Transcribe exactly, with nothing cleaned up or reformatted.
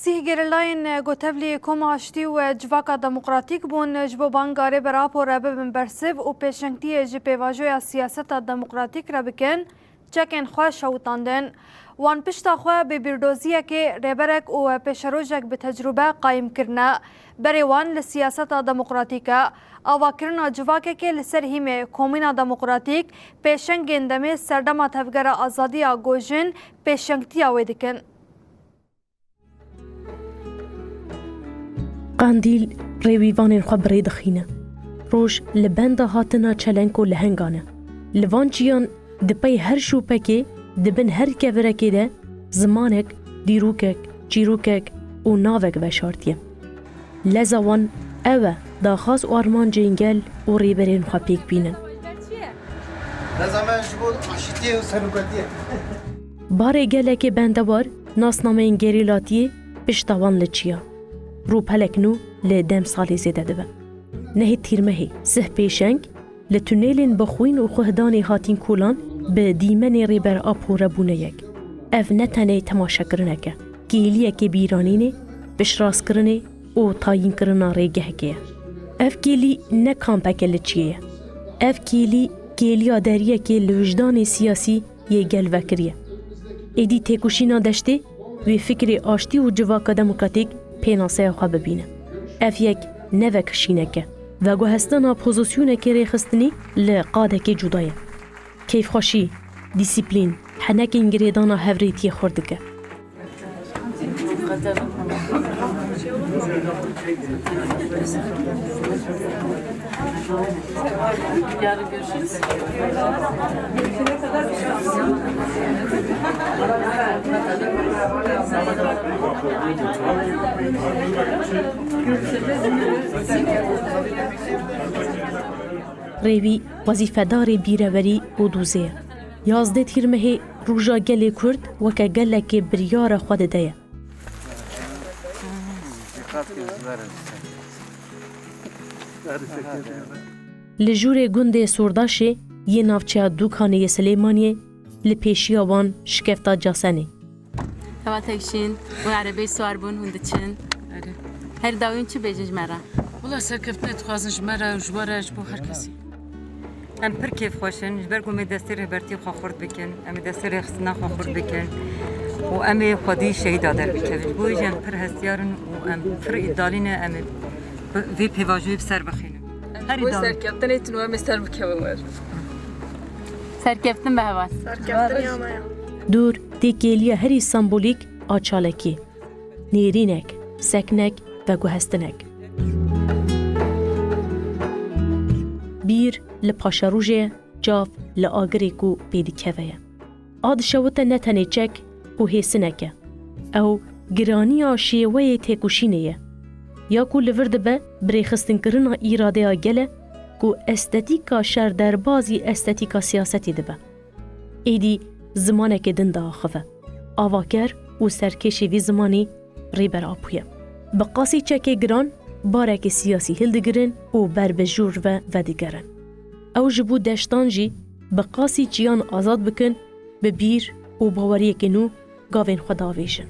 Sîh gerîlayên ku tevlî Koma Aştî û Civaka Demokratîk bûn, ji bo banga Rêber Apo re bibin bersiv û pêşengtiyê ji pêvajoya siyaseta demokratîk re bikin, çekên xwe şewitandin. Wan pişta xwe bi bîrdoziyekê rêberek û pêşerojek bi tecrûbe qayîm kirine. Berê wan li siyaseta demokratîk e. Avakirina civakekê li ser hîmê komîna demokratîk, pêşengên demê serdema Tevgera Azadiya Gojin pêşengtiya wê dikin. Qandîl rêwîvanên xwe bi rê dixîne. Roj li benda hatina çelenk û lehengan e. Li van çiyan di pey her şopekê, di bin her kevirekê de zimanek, dîrokek, çîrokek û navek veşartiye. Leza wan ew e, daxwaz û armancên gel û rêberên xwe pêk bînin. Leza me ji bo aşîtiyê û serokatiyê. Barê gelekê bendewar, nasnameyên gerîlatiyê pişta wan li çiya. Rûpelek nû li dem salê zêde dibe. Nehê Tîrmehê, sih pêşeng, li tunelên bi xwîn û xuhdanê hatîn kolan bi dîmenê Rêber Apo re bûne yek. Ev ne tenê temaşekirinek e, kêliyekê bîranînê, piştrastkirinê û tayînkirina rêgehekê ye. Ev kêlî ne kampeke li çiyê ye. Ev kêlî, kêliya deriyekê li wijdanê siyasî yê gel vekiriye. Êdî têkoşîna deştê wê fikrê aştî û civaka demokratîk pênaseya xwe bibîne. Ev yek ne vekişînek e, veguhestina pozisyonekê rêxistinî li qadekê cuda ye. Keyfxweşî, dîsîplîn, henekên girêdana hevrêtiyê xurt dike. Rêwî wezîfedarê bîrewerî û dûzê ye. Yazdeh Tîrmehê roja gelê Kurd weke gelekê biryara xwe dide ye. Li jûrê gundê Sordaşê yê navçeya Dûkanê yê Silêmaniyê li pêşiya wan şikefta Casenê. Hewa tevşîn, hûn erebeyê siwar bûn, hûn diçin. Erê. Her dawîn çi bêjin ji me re? Wela serkeftinê dixwazin ji me re û ji we re, ji bo her kesî. Em pir kêfxweş in, ji ber ku em ê destê rêbertiyê xwe xurt bikin, em ê destê rêxistina xwe xurt bikin û em ê xwedî şehîda derbikevin. Ji bo wê jî em pir hestiyar in û em pir îdalî ne, em ê bi, vê pêvajoyê bi ser bixînin. Her Wê îdalî. Serkeftinê tune em ê ser bikevin wer. Serkeftin be heval. Serkeftin ya me ya. Dûr tê kêliya herî sembolîk a çalekî. Nêrînek, seknek, veguhestinek. Bîr li paşerojê ye, çav li agirê ku pêdikeve ye. A dişewite ne tenê çek û hêsinek e. Ew giraniya şêweyê têkoşînê ye. Ya ku li vir dibe bi rêxistinkirina îradeya gel e ku estetîka şer derbazî estetîka siyasetê dibe. Êdî zimanekê din diaxive. Avaker û serkêşê vî zimanî Rêber Apo ye. Bi qasî çekê giran barekê siyasî hildigirin û ber bi jûr ve vedigerin. Ew ji bo deştan jî bi qasî çiyan azad bikin, bi bîr û baweriyekê nû gavên xwe davêjin.